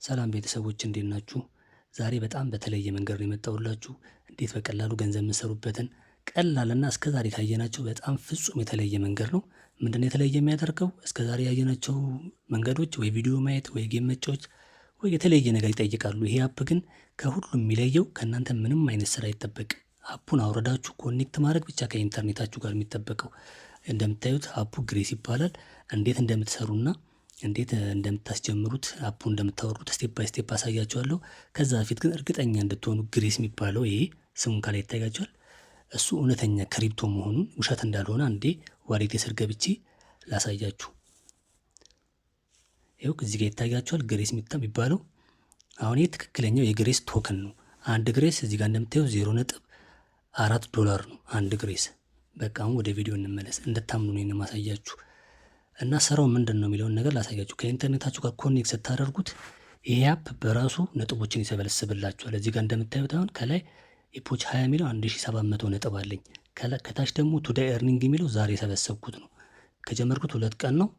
ሰላም ቤተሰቦች፣ እንዴት ናችሁ? ዛሬ በጣም በተለየ መንገድ ነው የመጣሁላችሁ። እንዴት በቀላሉ ገንዘብ የምንሰሩበትን ቀላልና እስከዛሬ ካየናቸው በጣም ፍጹም የተለየ መንገድ ነው። ምንድነው የተለየ የሚያደርገው? እስከዛሬ ያየናቸው መንገዶች ወይ ቪዲዮ ማየት ወይ game መጫወት ወይ የተለየ ነገር ይጠይቃሉ። ይሄ app ግን ከሁሉም የሚለየው ከእናንተ ምንም አይነት ስራ አይጠበቅም። App ኡን አውረዳችሁ connect ማድረግ ብቻ ከኢንተርኔታችሁ ጋር የሚጠበቀው። እንደምታዩት app ኡ Grace ይባላል። እንዴት እንደምትሰሩና እንዴት እንደምታስጀምሩት፣ app ኡ እንደምታወርዱት step by step አሳያችኋለሁ። ከዛ በፊት ግን እርግጠኛ እንድትሆኑ Grace የሚባለው ይሄ ስሙን ከላይ ይታያችኋል። እሱ እውነተኛ crypto መሆኑን፣ ውሸት እንዳልሆነ አንዴ wallet ስር ገብቼ ላሳያችሁ። ይኸው እዚህ ጋር ይታያችኋል Grace የሚባለው። አሁን ይህ ትክክለኛው የ Grace token ነው። አንድ Grace እዚህ ጋር እንደምታየው 0.4 ዶላር ነው አንድ Grace። በቃ አሁን ወደ ቪዲዮ እንመለስ። እንድታምኑ ነው የማሳያችሁ። እና ስራው ምንድን ነው የሚለውን ነገር ላሳያችሁ። ከኢንተርኔታችሁ ጋር connect ስታደርጉት ይሄ app በራሱ ነጥቦችን ይሰበስብላችኋል። እዚህ ጋር እንደምታዩት አሁን ከላይ epoch 20 የሚለው 1700 ነጥብ አለኝ። ከታች ደግሞ today earning የሚለው ዛሬ የሰበሰብኩት ነው። ከጀመርኩት 2 ቀን ነው።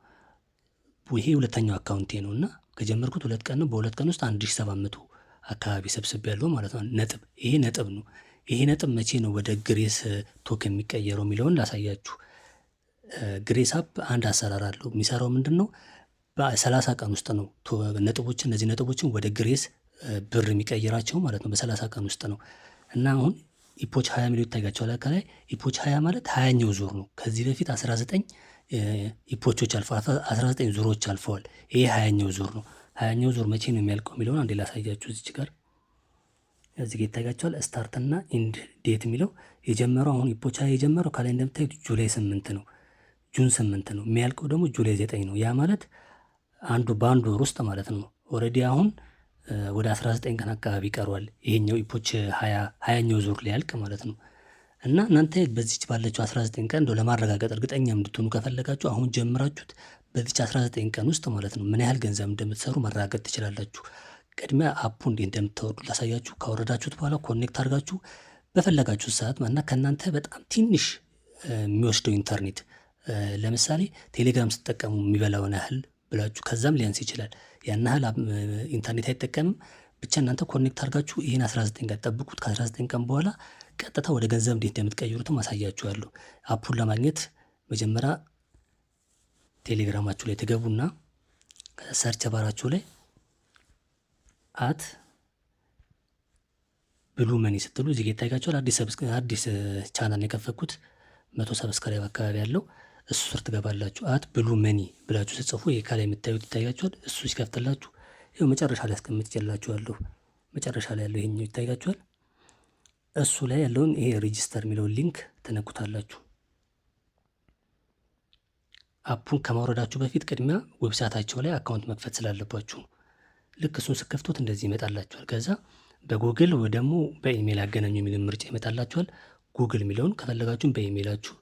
ይሄ ሁለተኛው account ኤ ነው እና ከጀመርኩት 2 ቀን ነው። በ2 ቀን ውስጥ 1700 አካባቢ ሰብስቤያለሁ ማለት ነው። ነጥብ፣ ይሄ ነጥብ ነው። ይሄ ነጥብ መቼ ነው ወደ Grace token የሚቀየረው የሚለውን ላሳያችሁ። Grace app አንድ አሰራር አለው። የሚሰራው ምንድን ነው? በ30 ቀን ውስጥ ነው ነጥቦችን፣ እነዚህ ነጥቦችን ወደ Grace ብር የሚቀይራቸው ማለት ነው። በ30 ቀን ውስጥ ነው። እና አሁን epoch 20 የሚለው ይታያችኋል። ከላይ epoch 20 ማለት 20ኛው ዙር ነው። ከዚህ በፊት 19 epoch ኦች አልፈዋል። 19 ዙሮች አልፈዋል። ይሄ 20ኛው ዙር ነው። 20ኛው ዙር መቼ ነው የሚያልቀው የሚለውን አንዴ ላሳያችሁ። እዚች ጋር፣ እዚህ ጋር ይታያችኋል። Start እና end date የሚለው የጀመረው፣ አሁን epoch 20 የጀመረው ከላይ እንደምታዩት July 8 ነው። June 8 ነው። የሚያልቀው ደግሞ July 9 ነው። ያ ማለት አንዱ በአንድ ወር ውስጥ ማለት ነው። Already አሁን ወደ 19 ቀን አካባቢ ይቀረዋል። ይሄኛው epoch 20ኛው ዙር ሊያልቅ ማለት ነው። እና እናንተ በዚች ባለችው 19 ቀን እንደው ለማረጋገጥ፣ እርግጠኛ እንድትሆኑ ከፈለጋችሁ አሁን ጀምራችሁት በዚች 19 ቀን ውስጥ ማለት ነው ምን ያህል ገንዘብ እንደምትሰሩ ማረጋገጥ ትችላላችሁ። ቅድሚያ app ኡ እንዴት እንደምታወርዱ ላሳያችሁ። ካወረዳችሁት በኋላ connect አድርጋችሁ በፈለጋችሁት ሰዓት እና ከእናንተ በጣም ትንሽ የሚወስደው ኢንተርኔት፣ ለምሳሌ ቴሌግራም ስትጠቀሙ የሚበላውን ያህል ብላችሁ ከዛም ሊያንስ ይችላል። ያን ያህል ኢንተርኔት አይጠቀምም። ብቻ እናንተ connect አድርጋችሁ ይህን 19 ቀን ጠብቁት። ከ19 ቀን በኋላ ቀጥታ ወደ ገንዘብ እንዴት እንደምትቀይሩትም አሳያችኋለሁ። App ኡን ለማግኘት መጀመሪያ ቴሌግራማችሁ ላይ ትገቡና search bar ኣችሁ ላይ @BlueMoney ስትሉ እዚህ ጋር ይታያችኋል። አዲስ ቻናል የከፈትኩት፣ 100 subscribe አካባቢ ያለው፣ እሱ ስር ትገባላችሁ። @BlueMoney ብላችሁ ስትጽፉ ይሄ ከላይ የምታዩት ይታያችኋል። እሱ ሲከፍትላችሁ ይኸው መጨረሻ ላይ አስቀምጬላችኋለሁ። መጨረሻ ላይ ያለው ይሄኛው ይታያችኋል። እሱ ላይ ያለውን ይሄ register የሚለውን link ትነኩታላችሁ። App ኡን ከማውረዳችሁ በፊት ቅድሚያ website ኣቸው ላይ account መክፈት ስላለባችሁ ነው። ልክ እሱን ስትከፍቱት እንደዚህ ይመጣላችኋል። ከዛ በጉግል ወይ ደግሞ በኢሜይል አገናኙ የሚል ምርጫ ይመጣላችኋል። ጉግል የሚለውን ከፈለጋችሁም በኢሜይላችሁ፣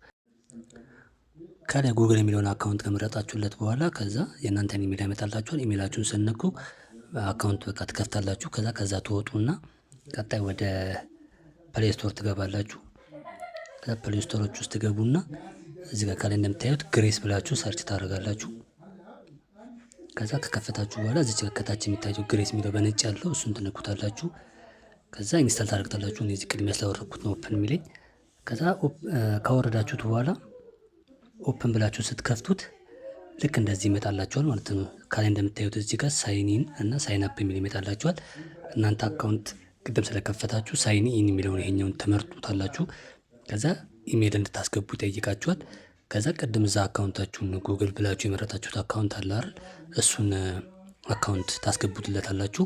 ከላይ ጉግል የሚለውን account ከመረጣችሁለት በኋላ ከዛ የእናንተን ኢሜይል ያመጣላችኋል። ኢሜይላችሁን ስትነኩ account በቃ ትከፍታላችሁ። ከዛ ትወጡና ቀጣይ ወደ Play Store ትገባላችሁ። ከዛ Play Store ኦች ውስጥ ትገቡና እዚህ ጋር ከላይ እንደምታዩት Grace ብላችሁ search ታደርጋላችሁ። ከዛ ከከፈታችሁ በኋላ እዚች ጋር ከታች የሚታየው Grace የሚለው በነጭ ያለው እሱን ትነኩታላችሁ። ከዛ install ታደርጉታላችሁ። እኔ እዚህ ቅድሚያ ስላወረድኩት ነው open የሚለኝ። ከዛ ካወረዳችሁት በኋላ open ብላችሁ ስትከፍቱት ልክ እንደዚህ ይመጣላችኋል ማለት ነው። ከላይ እንደምታዩት እዚህ ጋር sign in እና sign up የሚል ይመጣላችኋል። እናንተ account ቅድም ስለከፈታችሁ sign in የሚለውን ይሄኛውን ትመርጡታላችሁ። ከዛ ኢሜይል እንድታስገቡ ይጠይቃችኋል። ከዛ ቅድም እዛ account ኣችሁን ጉግል ብላችሁ የመረጣችሁት account አለ አይደል? እሱን account ታስገቡትለታላችሁ።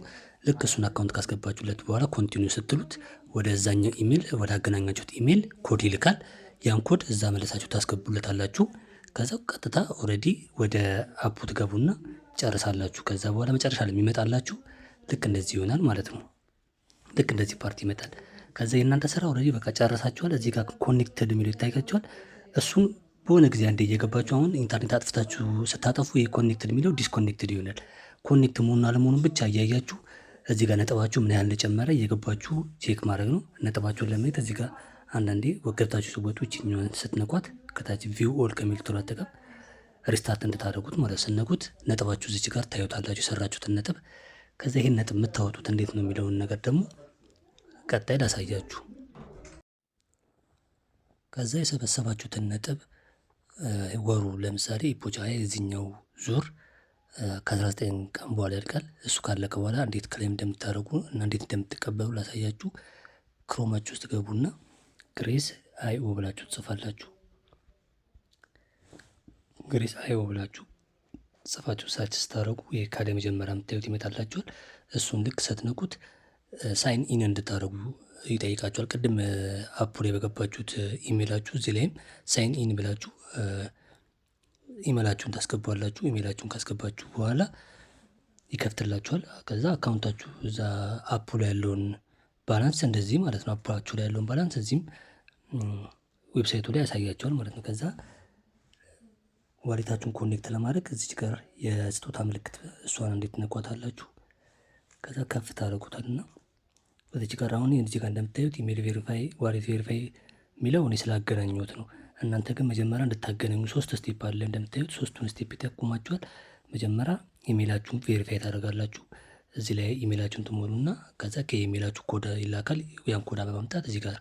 ልክ እሱን account ካስገባችሁለት በኋላ continue ስትሉት ወደዛኛው ኢሜይል፣ ወደ አገናኛችሁት ኢሜይል ኮድ ይልካል። ያን ኮድ እዛ መለሳችሁ ታስገቡለታላችሁ። ከዛ ቀጥታ already ወደ app ኡ ትገቡና ጨርሳላችሁ። ከዛ በኋላ መጨረሻ ላይ የሚመጣላችሁ ልክ እንደዚህ ይሆናል ማለት ነው። ልክ እንደዚህ part ይመጣል። ከዛ የእናንተ ስራ already በቃ ጨርሳችኋል። እዚህ ጋር connected የሚለው ይታያችኋል። እሱን በሆነ ጊዜ አንዴ እየገባችሁ፣ አሁን ኢንተርኔት አጥፍታችሁ ስታጠፉ ይሄ connected የሚለው disconnected ይሆናል። Connect መሆኑን አለመሆኑን ብቻ እያያችሁ እዚህ ጋር ነጥባችሁ ምን ያህል እንደጨመረ እየገባችሁ check ማድረግ ነው። ነጥባችሁን ለማየት እዚህ ጋር አንዳንዴ ገብታችሁ ስትወጡ ይችኛዋን ስትነኳት ከታች view all ከሚል tool አጠገብ restart እንድታደርጉት ማለት ስትነኩት ነጥባችሁ እዚች ጋር ታዩታላችሁ፣ የሰራችሁትን ነጥብ። ከዛ ይሄን ነጥብ የምታወጡት እንዴት ነው የሚለውን ነገር ደግሞ ቀጣይ ላሳያችሁ። ከዛ የሰበሰባችሁትን ነጥብ ወሩ ለምሳሌ epoch የዚህኛው ዙር ከ19 ቀን በኋላ ያልቃል። እሱ ካለቀ በኋላ እንዴት claim እንደምታደርጉ እና እንዴት እንደምትቀበሉ ላሳያችሁ። Chrome ኣችሁ ውስጥ ገቡና Grace io ብላችሁ ትጽፋላችሁ። Grace io ብላችሁ ጽፋችሁ search ስታደርጉ ይሄ ካለ መጀመሪያ የምታዩት ይመጣላችኋል። እሱን ልክ ስትነኩት sign in እንድታደርጉ ይጠይቃችኋል። ቅድም app ኡ ላይ በገባችሁት ኢሜይላችሁ እዚህ ላይም sign in ብላችሁ ኢሜይላችሁን ታስገባላችሁ። ኢሜይላችሁን ካስገባችሁ በኋላ ይከፍትላችኋል። ከዛ account ኣችሁ እዛ app ኡ ላይ ያለውን balance እንደዚህ ማለት ነው። App ኣችሁ ላይ ያለውን balance እዚህም website ኡ ላይ ያሳያችኋል ማለት ነው። ከዛ wallet ኣችሁን connect ለማድረግ እዚች ጋር የስጦታ ምልክት እሷን እንዴት ትነኳታላችሁ። ከዛ ከፍ ታደርጉታልና በዚች ጋር አሁን እዚህ ጋር እንደምታዩት email verify፣ wallet verify የሚለው እኔ ስላገናኘሁት ነው። እናንተ ግን መጀመሪያ እንድታገናኙ ሶስት step አለ። እንደምታዩት ሶስቱን step ይጠቁማችኋል። መጀመሪያ ኢሜይላችሁን verify ታደርጋላችሁ። እዚህ ላይ ኢሜይላችሁን ትሞሉና ከዛ ከኢሜይላችሁ ኮድ ይላካል። ያን ኮድ በማምጣት እዚህ ጋር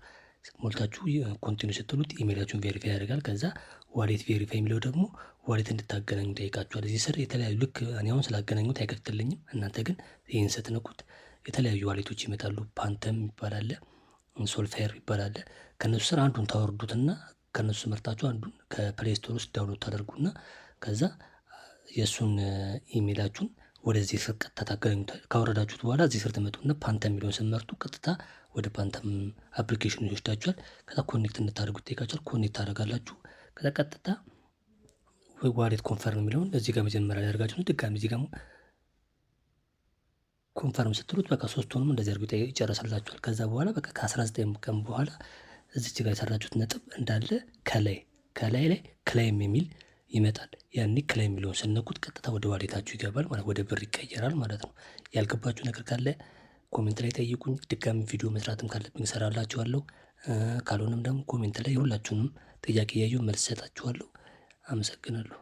ሞልታችሁ continue ስትሉት ኢሜይላችሁን verify ያደርጋል። ከዛ wallet verify የሚለው ደግሞ wallet እንድታገናኙ ጠይቃችኋል። እዚህ ስር የተለያዩ ልክ እኔ አሁን ስላገናኙት አይከፍትልኝም። እናንተ ግን ይህን ስትነኩት የተለያዩ wallet ኦች ይመጣሉ። Phantom ይባላል፣ Solflare ይባላል። ከእነሱ ስር አንዱን ታወርዱትና ከእነሱ መርጣችሁ አንዱን ከ Play Store ውስጥ download ታደርጉና ከዛ የእሱን ኢሜይላችሁን ወደዚህ ስር ቀጥታ ታገናኙታል። ካወረዳችሁት በኋላ እዚህ ስር ትመጡና Phantom የሚለውን ስትመርጡ ቀጥታ ወደ Phantom application ኑ ይወስዳችኋል። ከዛ connect እንድታደርጉ ይጠይቃችኋል። Connect ታደርጋላችሁ። ከዛ ቀጥታ wallet confirm የሚለውን እዚህ ጋር መጀመሪያ ያደርጋችሁ ድጋሚ እዚህ ጋር confirm ስትሉት በቃ ሶስቱንም እንደዚህ አድርጎ ይጨረስላችኋል። ከዛ በኋላ በቃ ከ19 ቀን በኋላ እዚች ጋር የሰራችሁት ነጥብ እንዳለ ከላይ ላይ claim የሚል ይመጣል። ያኔ claim የሚለውን ስትነኩት ቀጥታ ወደ wallet ኣችሁ ይገባል ማለት ወደ ብር ይቀየራል ማለት ነው። ያልገባችሁ ነገር ካለ comment ላይ ጠይቁኝ። ድጋሚ ቪዲዮ መስራትም ካለብኝ እሰራላችኋለሁ። ካልሆነም ደግሞ comment ላይ ሁላችሁንም ጥያቄ እያየሁ መልስ እሰጣችኋለሁ። አመሰግናለሁ።